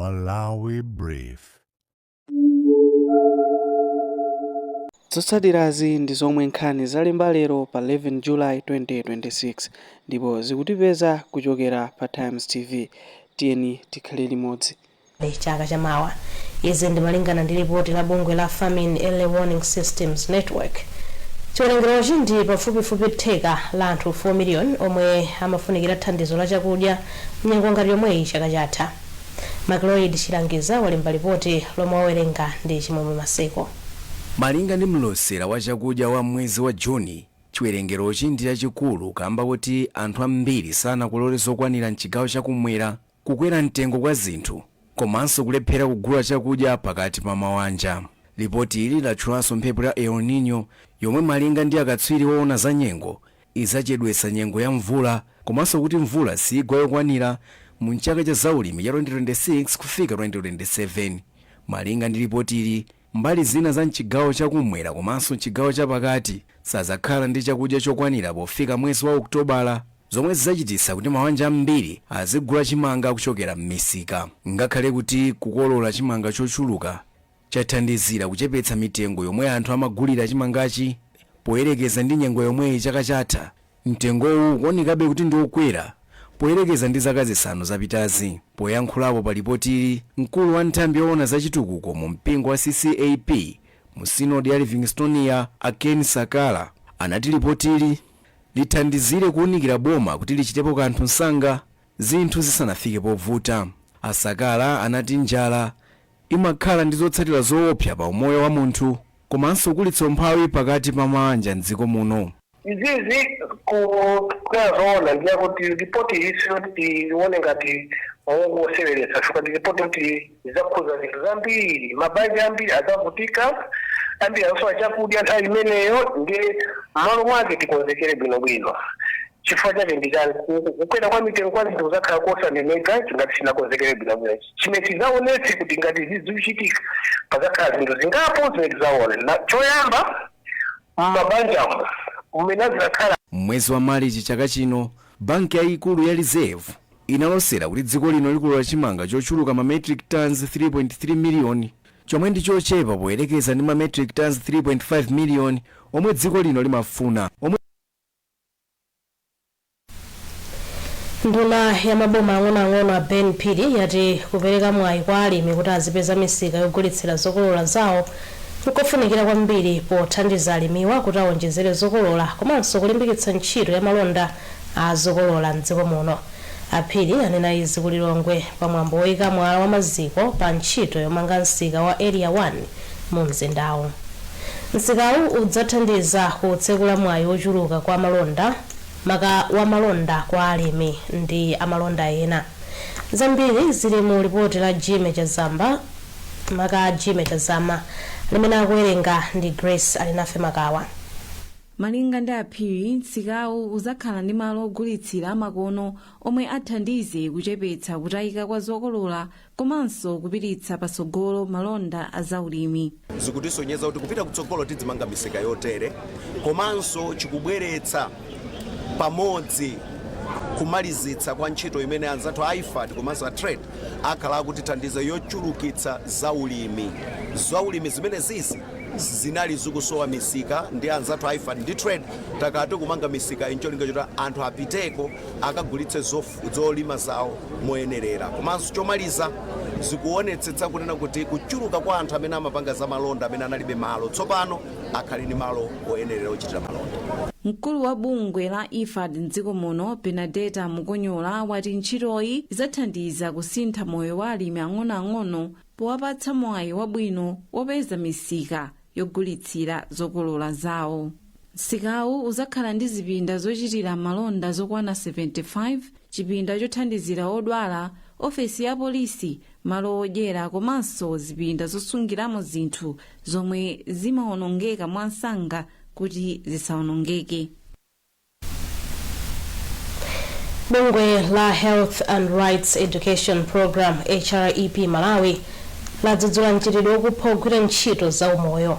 Malawi Brief. Zotsatirazi ndi zomwe nkhani zalemba lero pa 11 July 2026 ndipo zikutipeza kuchokera pa Times TV. Tiyeni tikhale limodzi. Chaka chamawa. Izi ndi malingana ndi lipoti la bungwe la Famine Early Warning Systems Network. Chiwerengerochi ndi pafupifupi theka la anthu 4 million omwe amafunikira thandizo la chakudya mnyengo ngati yomweyi chaka chatha. Macloyd Chilangiza walemba lipoti lomwe wawerenga ndi Chimwemwe Maseko. Malinga ndi mlosera wa chakudya wa mwezi wa Juni, chiwerengerochi ndi chachikulu kamba kuti anthu ambiri sanakolole zokwanira mchigawo chakumwera, kukwera mtengo kwa zinthu komanso kulephera kugula chakudya pakati pa mawanja. Lipoti ili latchulanso mphepo ya El Nino yomwe malinga ndi akatswiri woona za nyengo idzachedwetsa nyengo ya mvula komanso kuti mvula sigwa yokwanira mu chaka cha zaulimi cha 2026 kufika 2027. Malinga ndi lipotili, mbali zina za mchigawo chakumwera komanso mchigawo chapakati sazakhala ndi chakudya chokwanira pofika mwezi wa Okutobala, zomwe zidzachititsa kuti mawanja ambiri azigula chimanga kuchokera m'misika. Ngakhale kuti kukolola chimanga chochuluka chathandizira kuchepetsa mitengo yomwe anthu amagulira chimangachi poyerekeza ndi nyengo yomweyi chaka chatha, mtengowu ukuonekabe kuti ndi wokwera poyerekeza ndi zaka 5 zapitazi. Poyankhulapo pa lipotili, mkulu wa nthambi yoona zachitukuko mu mpingo wa CCAP mu sinodi ya Livingstonia, a Ken Sakala, anati lipotili lithandizire kuwunikira boma kuti lichitepo kanthu msanga zinthu zisanafike povuta. A Sakala anati njala imakhala ndi zotsatira zoopsa pa umoyo wa munthu komanso kulitsa umphawi pakati pa mawanja mdziko muno. Izizi kukwera zoona ndiye kuti ripoti iyi siyoti tione ngati mongoseweretsa, chifukwa ndi ripoti kuti idzakhuza zinthu zambiri. Mabanja ambiri adzavutika, ambiri asowa chakudya nthawi imeneyo. Ndiye m'malo mwake tikonzekere bwinobwino. Chifukwa chake ndi chani? Kukwera kwa mitengo kwa zinthu kuzakhala kosaneneka ngati sinakonzekere bwinobwino. Chimene tidzaonetse kuti ngati izi zikuchitika, pazakhala zinthu zingapo zimene tidzaone. Na choyamba, m'mabanjamo mmene azakhala. Mwezi wa Marichi chaka chino, banki yayikulu ya Reserve inalosera kuti dziko lino likolola chimanga chochuluka ma metric tons 3.3 miliyoni, chomwe ndi chochepa poyerekeza ndi ma metric tons 3.5 miliyoni omwe dziko lino limafuna omwe Nduna ya maboma ang'onoang'ono a Ben Phiri yati kupereka mwayi kwa alimi kuti azipeza misika yogulitsira zokolola zawo nkofunikira kwambiri pothandiza alimiwa kuti awonjezere zokolola komanso kulimbikitsa ntchito ya malonda a zokolola mdziko muno. A Phiri anena izi ku Lilongwe pamwambo woyika mwala wa maziko pa ntchito yomanga msika wa Area 1 mu mzindawu. Msikawu udzathandiza kutsekula mwayi wochuluka kwa malonda maka wa malonda kwa alimi ndi amalonda ena. Zambiri zili mu lipoti la Jimmy Chazamba, maka Jimmy Chazama, limene akuwerenga ndi Grace Alinafe Makawa. Malinga ndi a Phiri, msikawu uzakhala ndi malo ogulitsira amakono omwe athandize kuchepetsa kutayika kwa zokolola komanso kupititsa patsogolo malonda a zaulimi. Zikutisonyeza kuti kupita kutsogolo tidzimanga misika yotere, komanso chikubweretsa pamodzi kumalizitsa kwa ntchito imene anzathu a IFAD komanso a Trade akhala akutithandiza yochulukitsa zaulimi. Zaulimi zimene zizi zinali zikusowa misika, ndi anzathu a IFAD ndi Trade takati kumanga misika ncholinga choti anthu apiteko akagulitse zolima zawo moyenerera. Komanso chomaliza, zikuonetsetsa kunena kuti kuchuluka kwa anthu amene amapanga za malonda amene analibe malo, tsopano akhale ndi malo oyenerera ochitira malonda. Mkulu wa bungwe la IFAD mdziko muno, Benadeta Mukonyola, wati ntchitoyi idzathandiza kusintha moyo wa alimi ang'onoang'ono powapatsa mwayi wabwino wopeza misika yogulitsira zokolola zawo. Msikawu uzakhala ndi zipinda zochitira malonda zokwana 75, chipinda chothandizira odwala, ofesi ya polisi, malo odyera komanso zipinda zosungiramo zinthu zomwe zimawonongeka mwansanga kuti zisawonongeke. Bungwe la Health and Rights Education Program, HREP Malawi, ladzudzula mchitidwe wokupha ogwira ntchito za umoyo.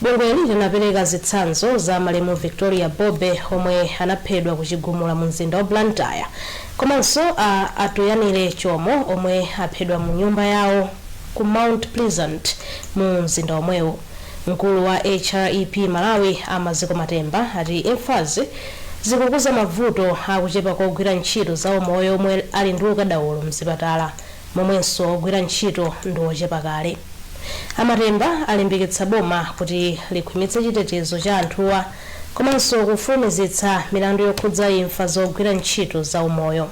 Bungweli linapereka zitsanzo za malemu Victoria Bobe, omwe anaphedwa kuchigumula mu mzinda wa Blantyre, komanso a Atuyanire Chomo, omwe aphedwa mu nyumba yawo ku Mount Pleasant mu mzinda omwewo. Mkulu wa HREP Malawi, Amaziko Matemba, ati imfazi zikukuza mavuto akuchepa kogwira ntchito za umoyo omwe ali ndi ukadaulo mzipatala, momwenso ogwira ntchito ndi ochepa kale. Amatemba alimbikitsa boma kuti likhwimitse chitetezo cha anthuwa komanso kufulumizitsa milandu yokhudza imfa zogwira ntchito za umoyo.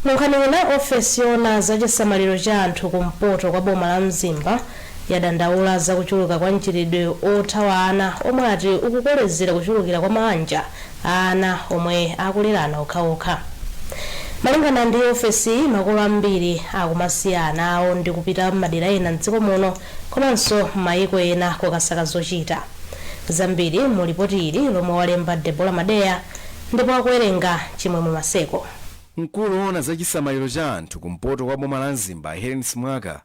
Munkhani ina, ofesi yoona zachisamaliro cha anthu kumpoto kwa boma la Mzimba yadandaula zakuchuluka kwa mchitidwe othawa ana, omwe ati ukukolezera kuchulukira kwa mabanja a ana omwe akulerana okhaokha. Malingana ndi ofesi, makolo ambiri akumasiya ana awo ndi kupita m'madera ena mdziko muno komanso m'mayiko ena kokasaka zochita. Zambiri mu lipoti ili lomwe walemba Debola Madeya ndipo akuwerenga Chimwemwe Maseko. Mkulu woona za chisamaliro cha anthu kumpoto kwa boma la Mzimba, Helen Simwaka,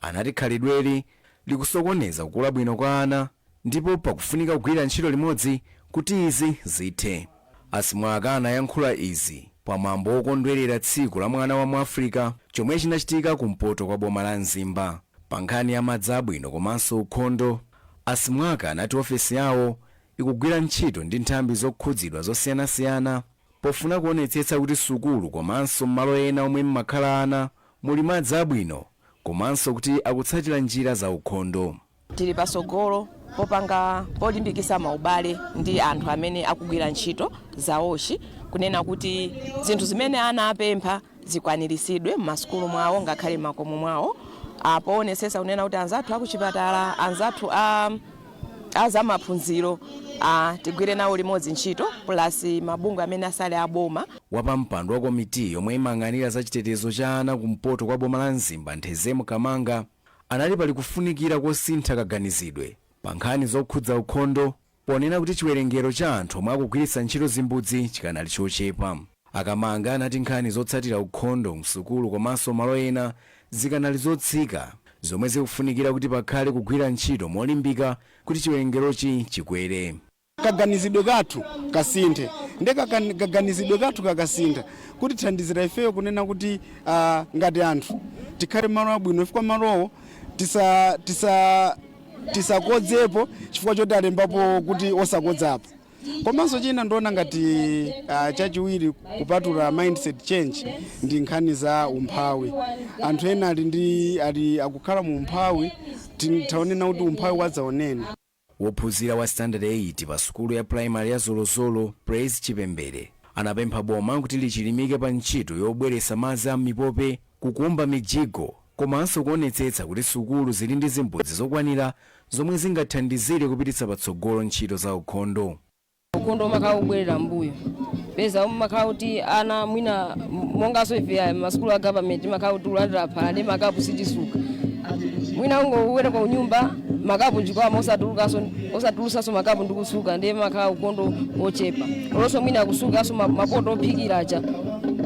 anati khalidweli likusokoneza kukula bwino kwa ana ndipo pakufunika kugwira ntchito limodzi kuti izi zithe. Asimwaka anayankhula izi pamwambo wokondwerera Tsiku la Mwana wa Muafrika chomwe chinachitika kumpoto kwa boma la Mzimba. Pa nkhani ya madzi abwino komanso ukhondo, Asimwaka anati ofesi yawo ikugwira ntchito ndi nthambi zokhudzidwa zosiyanasiyana pofuna kuonetsetsa kuti sukulu komanso malo ena omwe mmakhala ana muli madzi abwino komanso kuti akutsatira njira za ukhondo. Tili pasogolo popanga polimbikisa maubale ndi anthu amene akugwira ntchito za WASH, kunena kuti zinthu zimene ana apempha zikwaniritsidwe m'masukulu mwawo ngakhale m'makomo mwawo, poonetsetsa kunena kuti anzathu akuchipatala, anzathu a azamaphunziro, tigwire nawo limodzi ntchito, plus mabungwe amene asali aboma. Wapampando wa komiti yomwe imayang'anira za chitetezo cha ana kumpoto kwa boma la Mzimba, Nthezemu Kamanga, anati pali kufunikira kosintha kaganizidwe pa nkhani zokhudza ukhondo, ponena kuti chiwerengero cha anthu omwe akugwiritsa ntchito zimbudzi chikanali chochepa. Akamanga anati nkhani zotsatira ukhondo msukulu komanso malo ena zikanali zotsika, zomwe zikufunikira kuti pakhale kugwira ntchito molimbika kuti chiwerengerochi chikwere. Kaganizidwe kathu kasinthe, nde kaganizidwe kathu kakasintha kuti thandizira ifeyo kunena kuti ngati anthu tikhale malo abwino, chifukwa malowo tisa tisa tisakodzepo chifukwa choti alembapo kuti osakodzapo. Komanso china ndiona ngati chachiwiri kupatula mindset change ndi nkhani za umphawi. Anthu ena ali ndi ali akukhala mu umphawi, taonena kuti umphawi wadzaoneni. Wophunzira wa standard 8 pa sukulu ya primary ya Zolozolo, Praise Chipembere, anapempha boma kuti lichilimike pa ntchito yobweretsa madzi a mipope, kukumba mijigo komanso kuonetsetsa kuti sukulu zili ndi zimbudzi zokwanira zomwe zingathandizire kupititsa patsogolo ntchito za ukhondo. Ukhondo umakhala ubwerera mbuyo, peza umakhala kuti ana mwina monganso ife masukulu a government imakhala kuti ulandira phala ndi makapu sitisuka. Mwina ungowera kwa unyumba makapu njikwama, osatulukaso makapu ndi kusuka, ndiye makhala ukhondo ochepa. Olonso mwina akusukaso mapoto ophikira aja,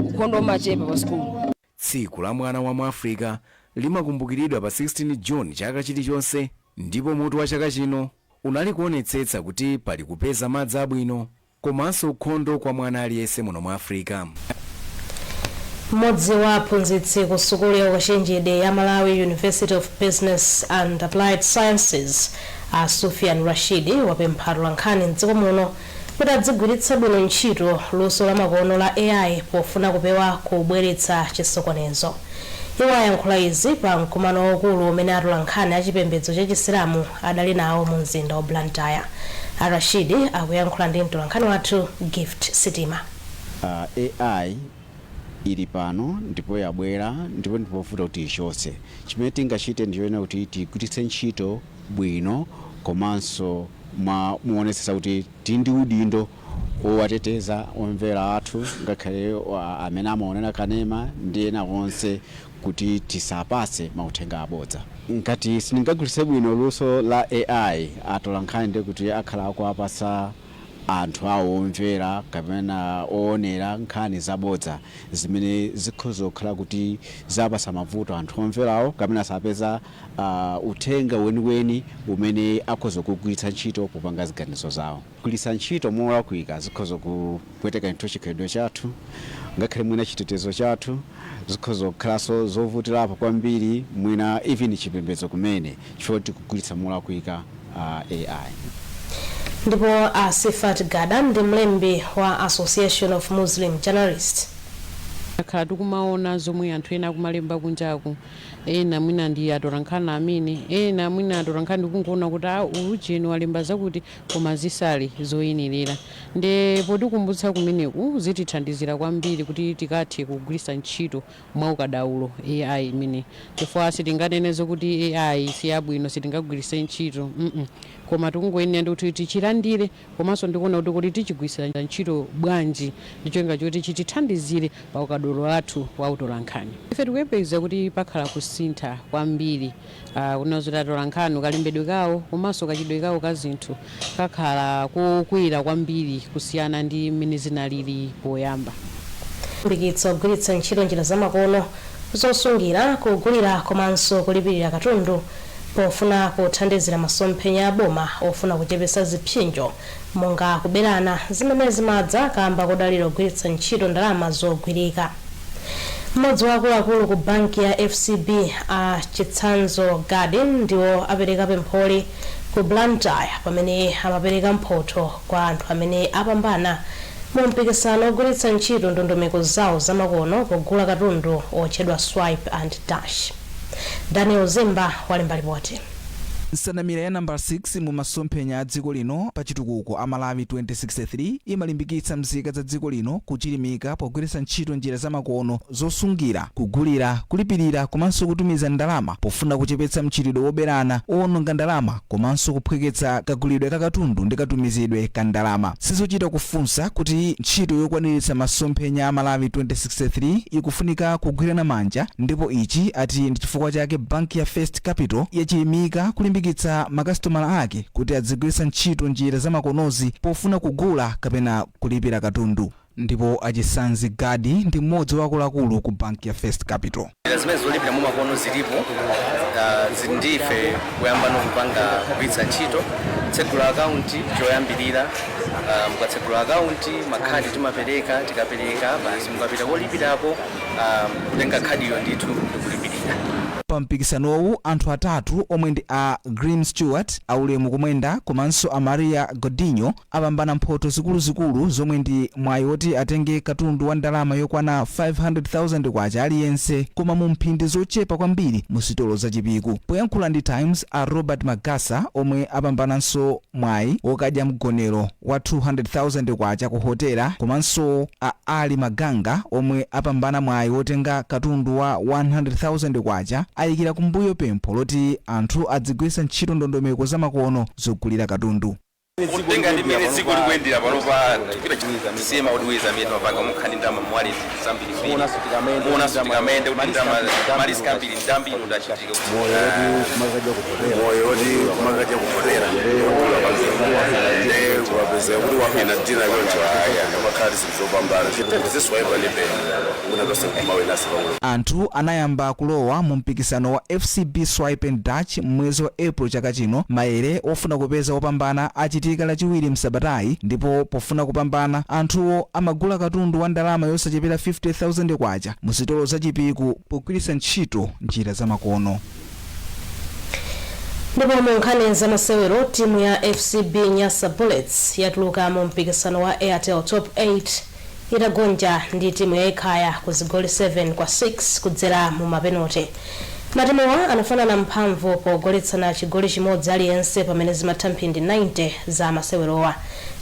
ukhondo umachepa pa sukulu. Tsiku la Mwana wa Muafrika limakumbukiridwa pa 16 June chaka chilichonse, ndipo mutu wa chaka chino unali kuonetsetsa kuti pali kupeza madzi abwino komanso ukhondo kwa mwana aliyense muno mu Africa. Mmodzi wa aphunzitsi ku sukulu ya ukachenjede ya Malawi University of Business and Applied Sciences, a Sufian Rashidi, wapempha atolankhani mdziko muno kuti adzigwiritsa bwino ntchito luso la makono la AI pofuna kupewa kubweretsa chisokonezo. Iwo ayankhula izi pa mkumano waukulu umene atolankhani achipembedzo cha Chisilamu adali nawo mu mzinda wa Blantyre. A Rashidi akuyankhula ndi mtolankhani wathu Gift Sitima. AI ili pano ndipo yabwera ndipo ndipovuta kuti ichotse. Chimene tingachite ndichoena kuti tigwiritse ntchito bwino komanso muonetsetsa kuti tili ndi udindo owateteza omvera athu, ngakhale amene amaonera kanema ndi ena onse, kuti tisapatse mauthenga abodza. Ngati sindingagwiritse bwino luso la AI atolankhani, ndi kuti akhala akuwapasa Anthu awo omvera kapena oonera nkhani zabodza zimene zikhoza kukhala kuti zapasa mavuto anthu omverawo kapena sapeza uthenga weniweni umene akhoza kugwiritsa ntchito popanga ziganizo zawo. Kugwiritsa ntchito molakwika zikhoza kupweteka nthu chikhalidwe chathu, ngakhale mwina chitetezo chathu, zikhoza kukhalanso zovutirapo kwambiri, mwina even chipembedzo kumene, chifukwa tikugwiritsa molakwika AI. Ndipo a Sifat Gada ndi mlembi wa Association of Muslim Journalists. Takhala tikumaona zomwe anthu ena akumalemba kunjaku. Ena mwina ndi atolankhani amene, ena mwina atolankhani ndikungoona kuti a ujeni walemba zakuti, koma zisali zoyenerera. Nde potikumbutsa kumeneku zitithandizira kwambiri kuti tikathe kugwiritsa ntchito mwaukadaulo AI imene, chifukwa sitinganene zokuti AI siyabwino, sitingagwiritse ntchito. Koma tikungoyenera ndi kuti tichilandire, komanso ndikuona kuti tichigwiritsira ntchito bwanji, ndicholinga choti chitithandizire pa ukadaulo wathu wa utolankhani. Ife tikuyembekeza kuti pakhala kusintha kwambiri, kunena zoti atolankhani kalembedwe kawo komanso kachidwe kawo ka zinthu kakhala kokwera kwambiri kusiyana ndi mmene zinalili poyamba. Limbikitsa kugwiritsa ntchito njira zamakono zosungira, kugulira komanso kulipirira katundu pofuna kuthandizira masomphenya a boma ofuna kuchepetsa zipsinjo monga kuberana zimene zimadza kamba kodalira kugwiritsa ntchito ndalama zogwirika. Mmodzi wa akuluakulu ku banki ya FCB, a Chitsanzo Garden, ndiwo apereka pempholi ku Blantyre pamene amapereka mphotho kwa anthu amene apambana mu mpikisano ogwiritsa ntchito ndondomeko zawo zamakono pogula katundu otchedwa Swipe and Dash. Daniel Zimba walemba ripoti. Nsanamira ya namba 6 mu masomphenya a dziko lino pa chitukuko a Malawi 2063 imalimbikitsa mzika za dziko lino kuchilimika pogwiritsa ntchito njira zamakono zosungira, kugulira, kulipirira komanso kutumiza ndalama pofuna kuchepetsa mchitidwe woberana owononga ndalama komanso kuphweketsa kagulidwe ka katundu ndi katumizidwe ka ndalama. Sizochita kufunsa kuti ntchito yokwaniritsa masomphenya a Malawi 2063 ikufunika kugwirana manja, ndipo ichi ati ndi chifukwa chake banki ya First Capital yachilimika kulimbikitsa makasitomala ake kuti adzigwiritsa ntchito njira zamakonozi pofuna kugula kapena kulipira katundu. Ndipo Achisanzi Gadi ndi mmodzi wa akuluakulu ku banki ya First Capital. Njira zimene zolipira mumakono zilipo, zili ndi ife kuyamba nokupanga kugwiritsa ntchito. Tsegula akaunti choyambirira. Mukatsegula akaunti, makhadi timapereka. Tikapereka, basi, mukapita kolipirapo, kutenga khadiyo ndithu ndikulipirira. Pa mpikisanowu, anthu atatu omwe ndi a Green Stewart, Aulemu Kumwenda komanso a Maria Godinho apambana mphoto zikuluzikulu zomwe ndi mwayi woti atenge katundu wa ndalama yokwana 500,000 kwacha aliyense, koma mu mphindi zochepa kwambiri mu sitolo za Chipiku. Poyankhula ndi Times, a Robert Magasa omwe apambananso mwayi wokadya mgonero wa 200,000 kwacha ku hotela, komanso a Ali Maganga omwe apambana mwayi wotenga katundu wa 100,000 kwacha, ayikira kumbuyo pempho loti anthu adzigwiritsa ntchito ndondomeko zamakono zogulira katundu. Kutenga ndi mmene dziko likuyendera panopa, kupita tisiyema kuti amene timapanga mukhani ndalama mu wallet zambirimbiri, muonanso tikamende kuti ndalama ma risk ambiri ndambiri kuti achitika. Moyo woti kumakadya kuhotera nde wapeza kuti wawina dinner yonje, aya, amakhala zinthu zopambana. Tiziswaipa ndi pay kuna tonse kumawinasi pamwe. Anthu anayamba kulowa mu mpikisano wa FCB Swipe and Dash mwezi wa April chaka chino. Maere ofuna kupeza opambana achitika Lachiwiri msabatayi, ndipo pofuna kupambana anthuwo amagula katundu wa ndalama yosachepera 50,000 kwacha mu sitolo za Chipiku pogwiritsa ntchito njira zamakono. Ndipo mu nkhani zamasewero, timu ya FCB Nyasa Bullets yatuluka mu mpikisano wa Airtel Top 8 itagonja ndi timu ya Ekhaya ku zigoli 7 kwa 6 kudzera mu mapenote. Matimuwa anafanana mphamvu pogoletsana chigoli chimodzi aliyense pamene zimatha mphindi 90 za masewerowa,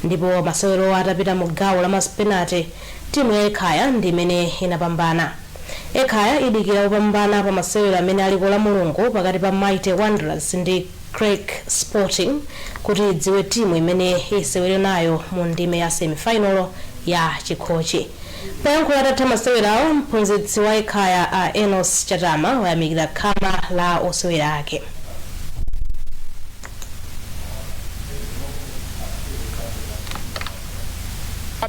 ndipo masewerowa atapita mu gawo la mapenate, timu ya Ekhaya ndi imene inapambana. Ekhaya idikira kupambana pa masewero amene aliko la Mulungu pakati pa Mighty Wanderers ndi Creck Sporting kuti idziwe timu imene isewere nayo mu ndime ya semifinal ya chikhochi. Poyankhula atatha masewerawo, mphunzitsi wa Ekhaya a Enos Chatama wayamikira khama la osewera ake.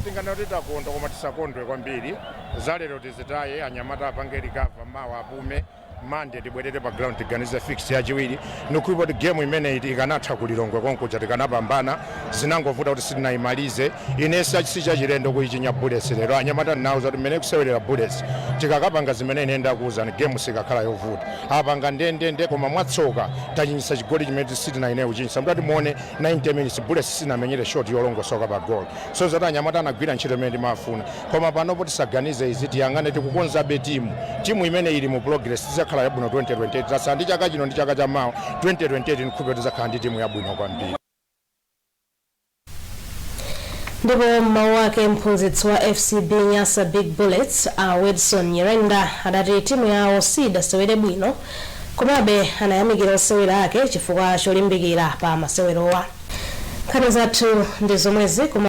Tinganena takondwa, koma tisakondwe kwambiri. Zalero tizitaye, anyamata apange recover, mawa apume, Mande tibwerere pa ground, tiganize fixture yachiwiri. Nikuipa kuti game imeneyi ikanatha kulilongwe konkuja tikanapambana, zinangovuta kuti sitinayimalize. Inense sichachilendo kuichinya Bullets lero. Anyamata ndinawuza kuti mmene kusewerera Bullets, tikakapanga zimene ine ndakuwuzani, game sikakhala yovuta. Apanga ndendende, koma mwatsoka tachinyisa chigoli chimene sitinaine kuchinyisa. Mutati muone 90 minutes, Bullets sinamenyere shot yolongosoka pa goal, so zati anyamata anagwira ntchito imene timafuna. Koma panopo tisaganize izi, tiyang'ane, tikukonzabe timu. Timu imene ili mu progress tizakhala yabwino 2028. Tasala ndi chaka chino ndi chaka chamawa. 2028 nkhupe tizakhala ndi timu yabwino kwambiri. Ndipo mmawu ake, mphunzitsi wa FCB Nyasa Big Bullets a Wilson Nyirenda adati timu yawo sidasewere bwino, komabe anayamikira osewera ake chifukwa cholimbikira pa masewerowa. Nkhani zathu ndi zomwezi koma